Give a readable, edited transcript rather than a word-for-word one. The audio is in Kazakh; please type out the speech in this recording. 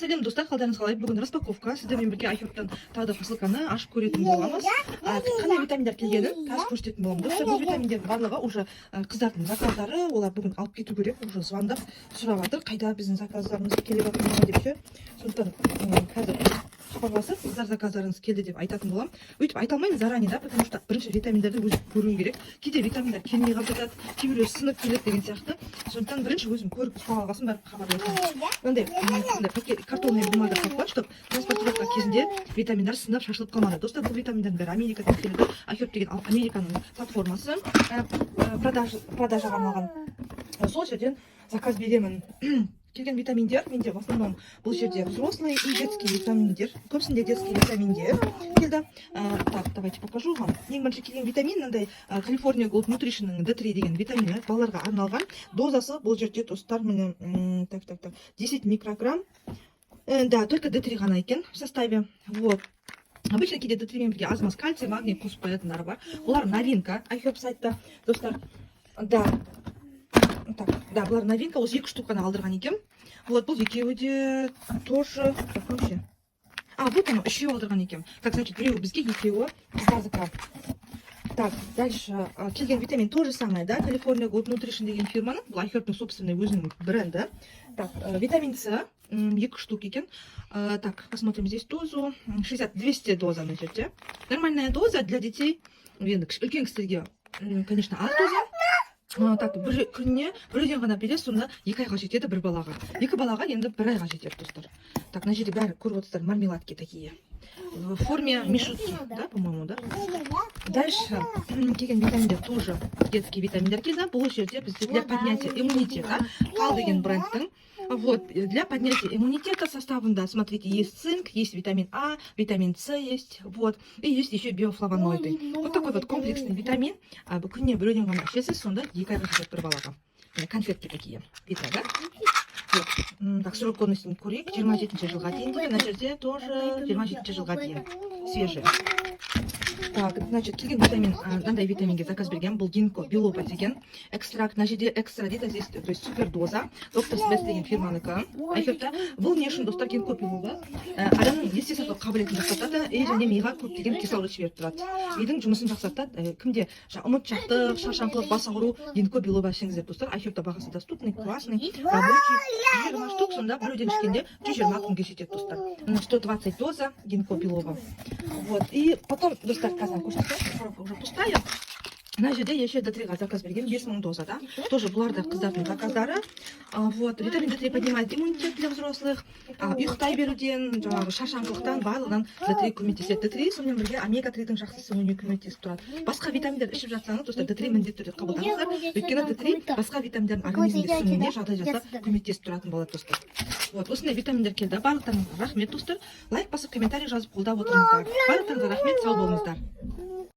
Сәлем, достар! Қалдарыңыз қалай? Бүгін распаковка. Сіздермен бірге iHerb-тан тағы да посылканы ашып көретін боламыз. Қандай витаминдар келгенін қазір көрсететін боламын. Достар, бұл витаминдердің барлығы уже қыздардың заказдары. Олар бүгін алып кету керек. Уже звондап сұрап жатыр, қайда біздің заказдарымыз, келіп жатыр ма деп ше. Сондықтан қазір хабарласып, қыздар, заказдарыңыз келді деп айтатын боламын. Өйтіп айта алмаймын заранее да, потому что бірінші витаминдерді өзім көруім керек. Кейде витаминдар келмей қалып жатады, кейбіреулер сынып келеді деген сияқты. Сондықтан бірінші өзім көріп, ұстап алған соң барып хабарласамын. Мындай пакет, картонный бумага салып қояды, чтобы транспортировка кезінде витаминдар сынып, шашылып қалмады. Достар, бұл витаминдардың бәрі Америкадан келеді. iHerb деген Американың платформасы, продажаға арналған. Сол жерден заказ беремін. Келген витаминдер менде в основном бұл жерде взрослые и детские витаминдер. Көбісінде детский витаминдер келді. Так, давайте покажу вам. Ең бірінші келген витамин мынандай, California Gold Nutrition'ның D3 деген витамині, балаларға арналған. Дозасы бұл жерде, достар, міне, так, так, так, 10 микрограмм. Да, только D3 ғана екен в составе. Вот. Обычно кейде D3 мен бірге аз маз кальций, магний қосып қоятындары бар. Бұлар новинка iHerb сайтта, достар. Да. Так, да, бұлар новинка, осы екі штук қана алдырған екен. Вот, бұл екеуі де тоже, так, вообще. А, вот оно, үшеуі алдырған екен. Так, значит, біреуі бізге, екеуі қыздардікі. Так, дальше келген витамин то же самое, да, California Gold Nutrition деген фирманың, бұл iHerb-тің собственный өзінің бренді. Так, витамин С, екі штук екен. Так, посмотрим здесь дозу. 60, 200 доза мына жерде. Нормальная доза для детей. Енді үлкен кісілерге, конечно, аз доза. Так, бір күніне біреуден ғана бересіз, сонда 2 айға жетеді бір балаға. Екі балаға енді бір айға жетеді, достар. Так, мына жерде бәрі көріп отырсыздар, мармеладки такие. В форме мишутки, да, по-моему, да? Дальше келген витаминдер тоже детский витаминдер келді. Бұл жерде бізде для поднятия иммунитета. Кал деген брендтің. Вот, для поднятия иммунитета составында, смотрите, есть цинк, есть витамин А, витамин С есть, вот, и есть еще биофлавоноиды. Вот такой вот комплексный витамин. Бұл күніне біреуден ғана ішесіз, сонда 2 айға жетеді бір балаға. Міне, конфетки такие. Видно, да? Вот. Так, срок годности көрейік. 27 жылға дейін дейді. Мына жерде тоже 27 жылға дейін. Свежий. Так, значит, келген витамин, мынандай витаминге заказ берген. Бұл гинко билоба деген экстракт. Мына жерде экстра дейді, здесь, то есть супердоза. Доктор Смит деген фирманікі. iHerb-та. Бұл не үшін, достар, гинко билоба? Адамның есте сақтау қабілетін жақсартады и және миға көптеген кислород жіберіп тұрады. Мидың жұмысын жақсартады. Кімде жаңа ұмытшақтық, шаршаңқылық, бас ауыру, гинко билоба ішіңіздер, достар. iHerb-та бағасы доступный, классный, рабочий. 20 штук, сонда біреуден ішкенде 120 күнге жетеді, достар. Мына 120 доза гинко билоба. Вот. И потом, достар, қазір көрсетемін, коробка уже пустая. Мына жерде еще Д3-ға заказ берген, 5000 доза, да? Тоже бұлар да қыздардың заказдары. Вот, витамин D3 поднимает иммунитет для взрослых. Ұйықтай беруден, жаңағы шаршаңқылықтан, барлығынан D3 көмектеседі. D3 сонымен бірге омега-3-дің жақсы сіңуіне көмектесіп тұрады. Басқа витаминдер ішіп жатсаңыз, достар, D3 міндетті түрде қабылдаңыздар. Өйткені D3 басқа витаминдердің организмге сіңуіне жағдай жасап, көмектесіп тұратын болады, достар. Вот, осындай витаминдер келді. Барлықтарыңызға рахмет, достар. Лайк басып, комментарий жазып, қолдап отырыңыздар. Барлықтарыңызға рахмет, сау болыңыздар.